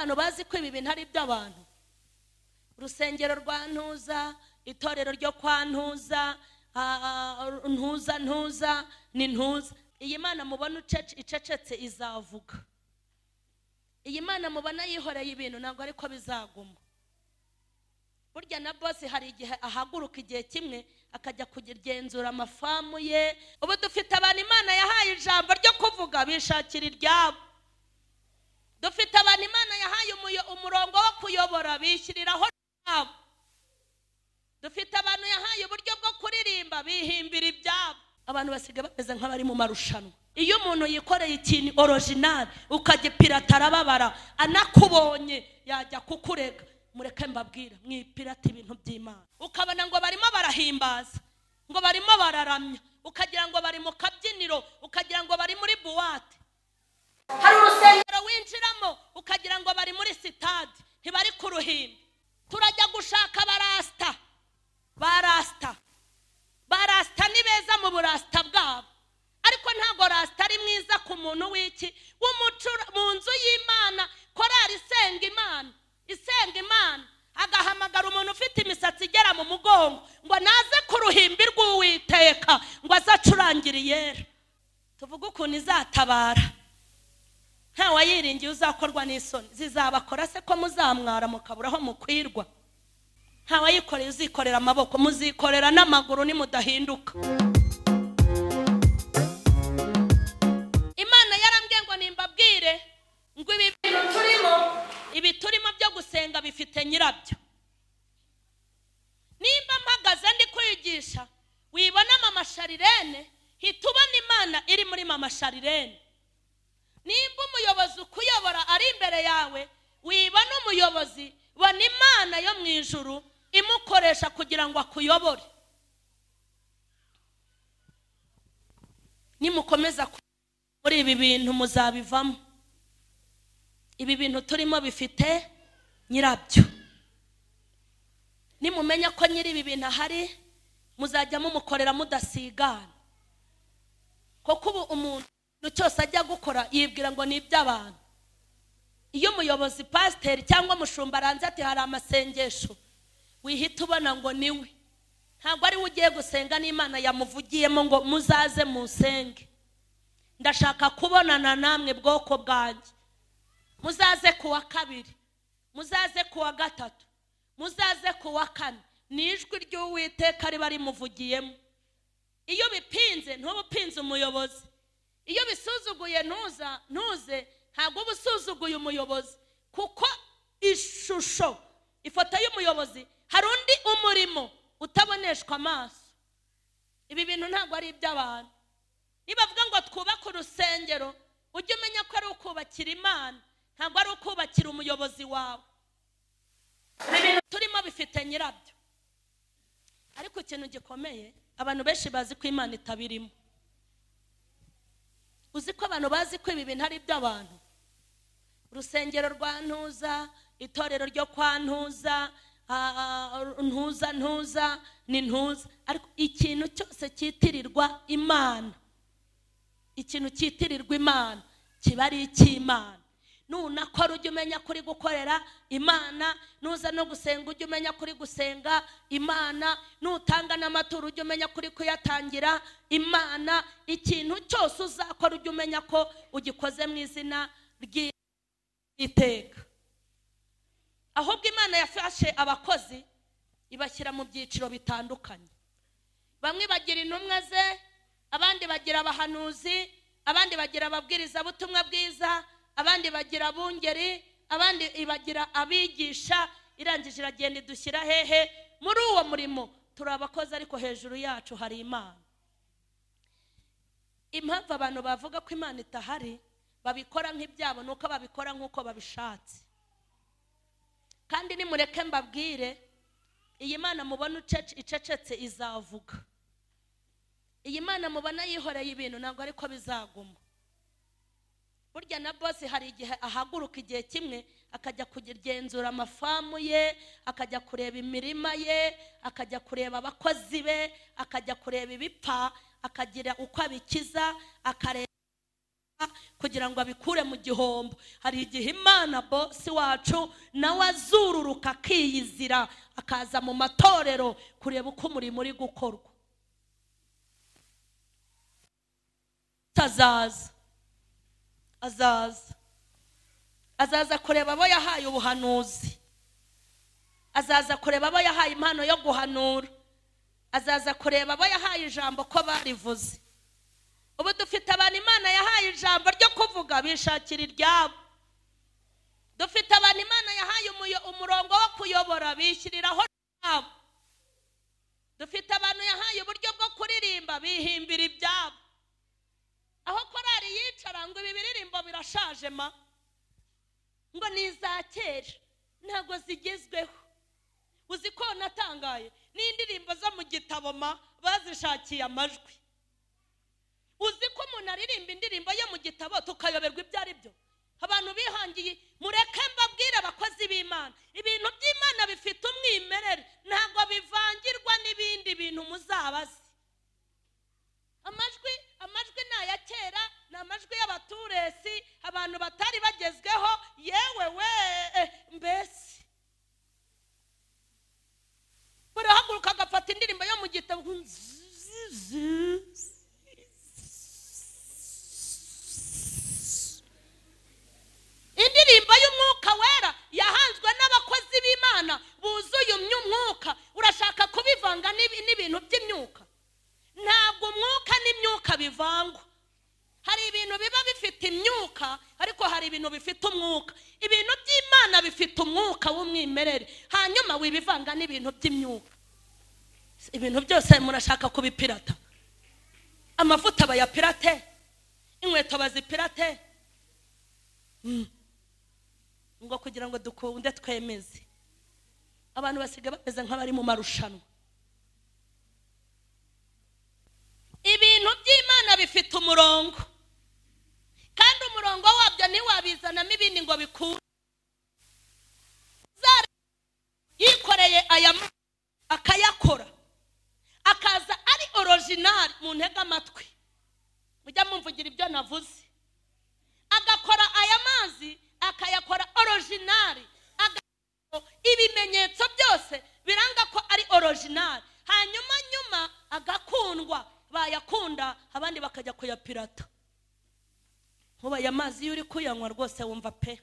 abantu bazi ko ibi bintu ari iby'abantu. Urusengero rwa Ntuza, itorero ryo kwa Ntuza, Ntuza Ntuza ni Ntuza. Iyi Mana mubona icecetse izavuga. Iyi Mana mubona yihoreye ibintu ntabwo ariko bizaguma. Burya na boss hari igihe ahaguruka igihe kimwe akajya kugenzura amafamu ye. Ubu dufite abantu Imana yahaye ijambo ryo kuvuga bishakira iryabo. Dufite abantu Imana yahaye umurongo wo kuyobora bishyiriraho nabo. Dufite abantu yahaye uburyo bwo kuririmba bihimbira ibyabo. Abantu basiga bameze nk'abari mu marushanwa. Iyo umuntu yikoreye ikintu original ukagipirata arababara, anakubonye yajya kukurega. Mureke mbabwira, mwipirata ibintu by'Imana. Ukabona ngo barimo barahimbaza, ngo barimo bararamya, ukagira ngo bari mu kabyiniro, ukagira ngo bari muri buwate. Hari urusengero winjiramo ukagira ngo bari muri sitade, ntibari ku ruhimbi. Turajya gushaka barasta, barasta, barasta ni beza mu burasta bwabo, ariko ntago rasta ari mwiza ku muntu w'iki w'umucura mu nzu y'Imana. Korari isenga Imana, isenga Imana, agahamagara umuntu ufite imisatsi igera mu mugongo ngo naze ku ruhimbi rw'Uwiteka ngo azacurangire iyera. Tuvuge ukuntu izatabara. Nta wayiringiye uzakorwa n'isoni. Zizabakora se ko muzamwara mukabura aho mukwirwa? Nta wayikoreye uzikorera amaboko, muzikorera n'amaguru nimudahinduka. Imana yarambwiye ngo nimbabwire ngo ibi bintu turimo, ibi turimo byo gusenga bifite nyirabyo. Nimba mpagaze ndi kwigisha, wibona mama Sharirene, hita ubona Imana iri muri mama Sharirene. Nimba umuyobozi ukuyobora ari imbere yawe, wibona umuyobozi, bona Imana yo mu ijuru imukoresha kugira ngo akuyobore. Nimukomeza muri ibi bintu muzabivamo. Ibi bintu turimo bifite nyirabyo. Nimumenya ko nyiri ibi bintu ahari, muzajya mumukorera mudasigana. Kuko ubu umuntu cyose ajya gukora yibwira ngo ni iby'abantu. Iyo umuyobozi pasiteri cyangwa umushumba aranze ati hari amasengesho, wihita ubona ngo niwe. Ntabwo ari we ugiye gusenga, n'Imana yamuvugiyemo ngo muzaze musenge. Ndashaka kubonana namwe bwoko bwanjye. Muzaze kuwa kabiri, muzaze kuwa gatatu, muzaze kuwa kane. Ni ijwi ry'Uwiteka riba rimuvugiyemo. Iyo bipinze ntuba upinze umuyobozi. Iyo bisuzuguye ntuze, ntabwo uba usuzuguye umuyobozi. Kuko ishusho, ifoto y'umuyobozi, hari undi umurimo utaboneshwa amaso. Ibi bintu ntabwo ari iby'abantu. Niba bavuga ngo twubake urusengero, ujye umenya ko ari ukubakira Imana, ntabwo ari ukubakira umuyobozi wawe. Ibi bintu turimo bifite nyirabyo. Ariko ikintu gikomeye, abantu benshi bazi ko Imana itabirimo. Uzi ko abantu bazi ko ibi bintu ari iby'abantu. Urusengero rwa Ntuza, itorero ryo kwa Ntuza, Ntuza Ntuza ni Ntuza. Ariko ikintu cyose cyitirirwa Imana, ikintu cyitirirwa Imana kiba ari icy'Imana. Nunakora ujye umenya kuri gukorera Imana, nuza no gusenga ujye umenya kuri gusenga Imana, nutanga n'amaturo ujye umenya kuri kuyatangira Imana. Ikintu cyose uzakora ujye umenya ko ugikoze mu izina ry'Iteka. Ahubwo Imana yafashe abakozi ibashyira mu byiciro bitandukanye. Bamwe bagira intumwa ze, abandi bagira abahanuzi, abandi bagira ababwirizabutumwa bwiza, abandi bagira abungeri, abandi ibagira abigisha. Irangije iragenda idushyira hehe? Muri uwo murimo turi abakozi, ariko hejuru yacu hari Imana. Impamvu abantu bavuga ko Imana itahari, babikora nk'ibyabo, nuko babikora nk'uko babishatse. Kandi nimureke mbabwire, iyi Mana mubona icecetse izavuga. Iyi Mana mubona yihoreye ibintu ntabwo ariko bizaguma. Burya na boss hari igihe ahaguruka igihe kimwe akajya kugenzura amafamu ye, akajya kureba imirima ye, akajya kureba abakozi be, akajya kureba ibipfa, akagira uko abikiza, akareba kugira ngo abikure mu gihombo. Hari igihe Imana bosi wacu nawe azururuka akiyizira, akaza mu matorero kureba uko umurimo uri gukorwa. Azaza, azaza, azaza kureba abo yahaye ubuhanuzi, azaza kureba abo yahaye impano yo guhanura, azaza kureba abo yahaye ijambo ko barivuze. Ubu dufite abantu Imana yahaye ijambo ryo kuvuga bishakira iryabo. Dufite abantu Imana yahaye umurongo wo kuyobora bishyiriraho ibyabo. Dufite abantu yahaye uburyo bwo kuririmba bihimbira ibyabo. Aho korari yicara ngo ibi biririmbo birashaje ma, ngo ni iza kera ntabwo zigezweho. Uzi ko natangaye n'indirimbo zo mu gitabo ma bazishakiye amajwi. Uzi ko umuntu aririmba indirimbo yo mu gitabo tukayoberwa ibyo ari byo. Abantu bihangiye, mureke mbabwire abakozi b'Imana, ibintu by'Imana bifite umwimerere, ntabwo bivangirwa n'ibindi bintu muzabaze. Amajwi, amajwi ni aya kera, ni amajwi y'abaturesi, abantu batari bagezweho. Yewe we, mbese barahaguruka agafata indirimbo yo mu gitabo. Indirimbo y'umwuka wera yahanzwe n'abakozi b'Imana buzuye umwuka. Urashaka kubivanga n'ibintu by'imyuka? Ntabwo umwuka n'imyuka bivangwa. Hari ibintu biba bifite imyuka, ariko hari ibintu bifite umwuka. Ibintu by'Imana bifite umwuka w'umwimerere, hanyuma wibivanga n'ibintu by'imyuka. Ibintu byose murashaka kubipirata. Amavuta bayapirate, inkweto bazipirate, ngo kugira ngo dukunde twemeze. Abantu basigaye bameze nk'abari mu marushanwa. Ibintu by'Imana bifite umurongo, kandi umurongo wabyo ntiwabizanamo ibindi ngo bikunde. Yikoreye aya akayakora, akaza ari original. Mu ntega amatwi mujya mumvugira ibyo navuze. Agakora aya mazi akayakora original, ibimenyetso byose biranga ko ari original. Hanyuma nyuma agakundwa, bayakunda abandi bakajya kuyapirata. Nkuba aya mazi iyo uri kuyanywa rwose wumva pe,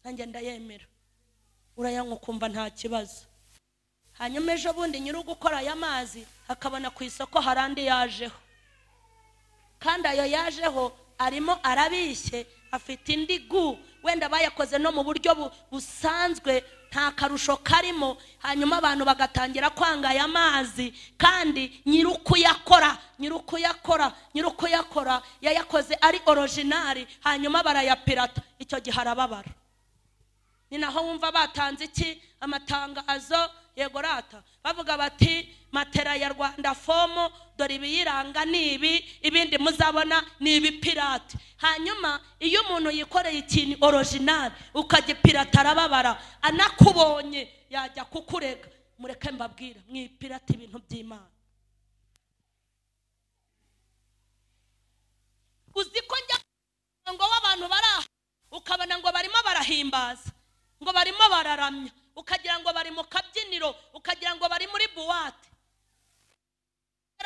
nanjye ndayemera. Urayanywa ukumva nta kibazo. Hanyuma ejo bundi nyiri gukora aya mazi akabona ku isoko hari andi yajeho, kandi ayo yajeho arimo arabishye, afite indi gu, wenda bayakoze no mu buryo busanzwe, nta karusho karimo. Hanyuma abantu bagatangira kwanga aya mazi, kandi nyirukuyakora, nyirukuyakora, nyirukuyakora yayakoze ari original, hanyuma barayapirata. Icyo gihe arababara. Ni naho wumva batanze iki amatangazo, yego rata, bavuga bati matera ya Rwanda Fomo dore ibiyiranga ni ibi, ibindi muzabona ni ibipirate. Hanyuma iyo umuntu yikoreye ikintu original ukagipirata arababara, anakubonye yajya kukurega. Mureke mbabwira, mwipirate ibintu by'Imana. Uzi ko njya ngo w'abantu baraha ukabona ngo barimo barahimbaza, ngo barimo bararamya, ukagira ngo bari mu kabyiniro, ukagira ngo bari muri buwate.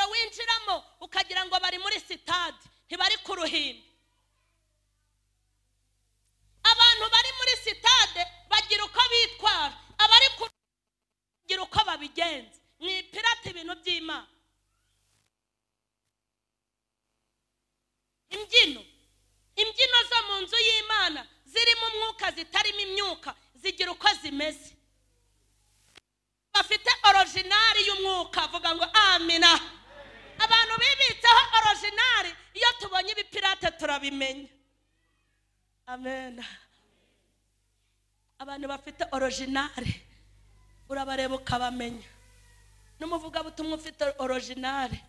Winjiramo ukagira ngo bari muri sitade, ntibari ku ruhimbi. Abantu bari muri sitade bagira uko bitwara, abari ku bagira uko babigenza. Mwipirate ibintu by'Imana. Imbyino, imbyino zo mu nzu y'Imana zirimo umwuka zitarimo imyuka, zigira uko zimeze. Bafite originali y'umwuka, avuga ngo amina. Abantu bibitseho originali, iyo tubonye ibipirate turabimenya. Amen. Abantu bafite originali urabareba ukabamenya. N'umuvugabutumwa ufite originali,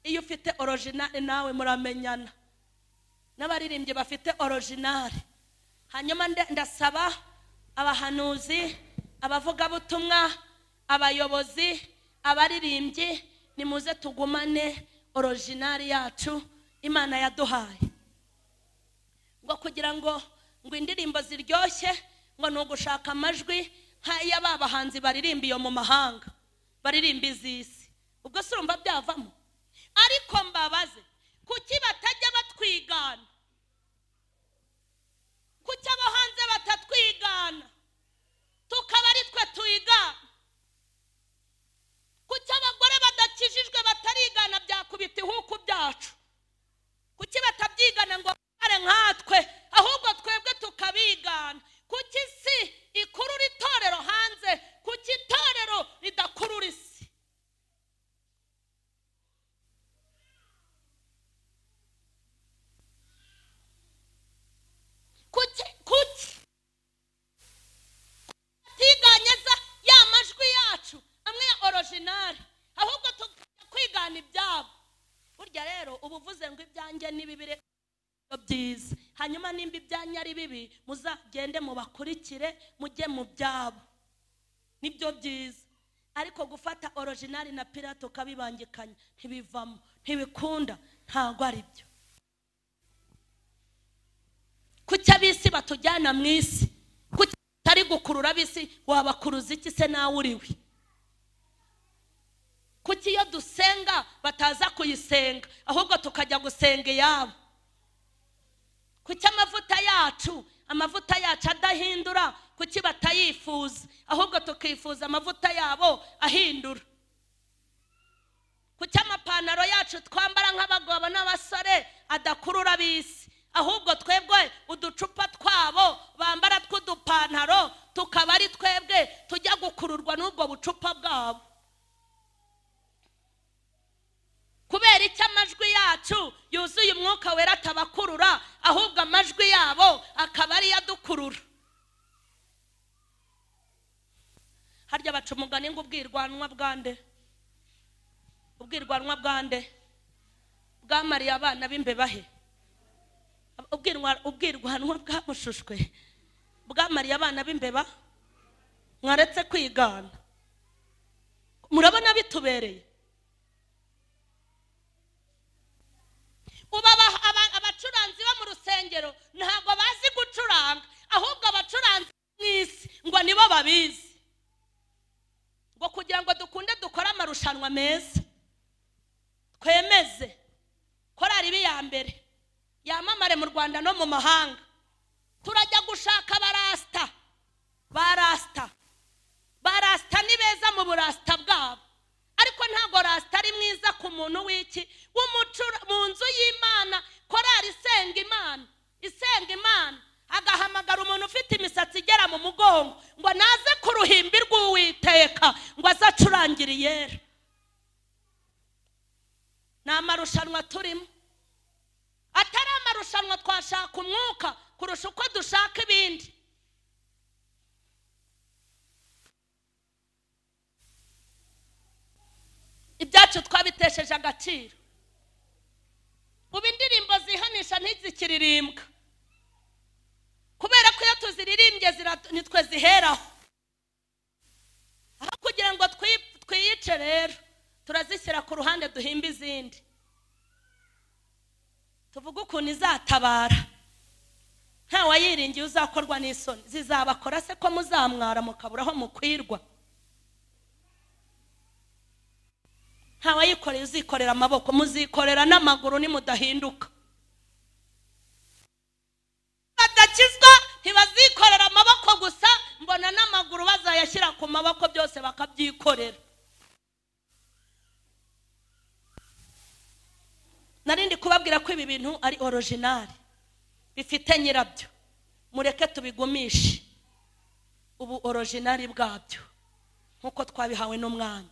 iyo ufite originali nawe muramenyana. N'abaririmbyi bafite originali. Hanyuma ndasaba abahanuzi, abavugabutumwa, abayobozi, abaririmbyi, nimuze tugumane originali yacu Imana yaduhaye. Ngo kugira ngo indirimbo ziryoshye ngo ni ugushaka amajwi nk'aya babahanzi baririmba iyo mu mahanga, baririmba iz'isi. Ubwo se urumva byavamo? Ariko mbabaze, kuki batajya batwigana? Kuki abo hanze batatwigana tukaba ari twe tuyigana? Kuki abagore badakijijwe batarigana byakubita ihuku byacu? Kuki batabyigana ngo bare nkatwe, ahubwo twebwe tukabigana? Kuki isi ikurura itorero hanze? Kuki itorero ridakurura isi? Kuki tiganyeza ya majwi yacu amwe ya original, ahubwo tukwigana ibyabo? Burya rero ubuvuze ngo ibyanjye ni bibi byiza, hanyuma nimba ibyanyu ari bibi muzagende mubakurikire mujye mu byabo, nibyo byiza. Ariko gufata original na pirate ukabibangikanya ntibivamo, ntibikunda, ntabwo ari byo. Kuki ab'isi batujyana mu isi? Kuki batari gukurura ab'isi? Wabakuruza iki se nawe uriwe? Kuki iyo dusenga bataza kuyisenga, ahubwo tukajya gusenga iyabo? Kuki amavuta yacu adahindura, kuki batayifuza, ahubwo tukifuza amavuta yabo ahindura? Kuki amapantaro yacu twambara nk'abagabo n'abasore adakurura ab'isi, ahubwo twebwe uducupa twabo bambara tw'udupantaro tukaba ari twebwe tujya gukururwa n'ubwo bucupa bwabo? Kubera icyo amajwi yacu yuzuye umwuka wera atabakurura, ahubwo amajwi yabo akaba ari yadukurura. Harya baca umugani ngo ubwirwanwa bwande? Ubwirwanwa bwande bwamariye abana b'imbeba he? Ubwirwanwa bwamushushwe bwamariye abana b'imbeba? Mwaretse kwigana, murabona bitubereye. Uba abacuranzi bo mu rusengero ntabwo bazi gucuranga, ahubwo abacuranzi mu isi ngo nibo babizi. Ngo kugira ngo dukunde dukore amarushanwa meza, twemeze korari ibi ya mbere yamamare mu Rwanda no mu mahanga, turajya gushaka barasta. Barasta ni beza mu burasta bwabo, ariko ntabwo rasta ari mwiza ku muntu w'iki w'umucura mu nzu y'Imana. Korari isenga Imana, isenga Imana, agahamagara umuntu ufite imisatsi igera mu mugongo ngo naze ku ruhimbi rw'Uwiteka ngo azacurangire iyera. Ni amarushanwa turimo, atari amarushanwa twashaka umwuka kurusha uko dushaka ibindi. Ibyacu twabitesheje agaciro. Ubu indirimbo zihanisha ntizikiririmbwa, kubera ko iyo tuziririmbye nitwe ziheraho. Aho kugira ngo twiyice rero turazishyira ku ruhande duhimba izindi, tuvuge ukuntu izatabara. Nta wayiringiye uzakorwa n'isoni, zizabakora se ko muzamwara mukabura aho mukwirwa? Nta wayikoreye uzikorera amaboko, muzikorera n'amaguru nimudahinduka. Badakizwa ntibazikorera amaboko gusa, mbona n'amaguru bazayashyira ku maboko byose bakabyikorera. Narindi kubabwira ko ibi bintu ari original, bifite nyirabyo, mureke tubigumishe ubu original bwabyo nkuko twabihawe n'umwami.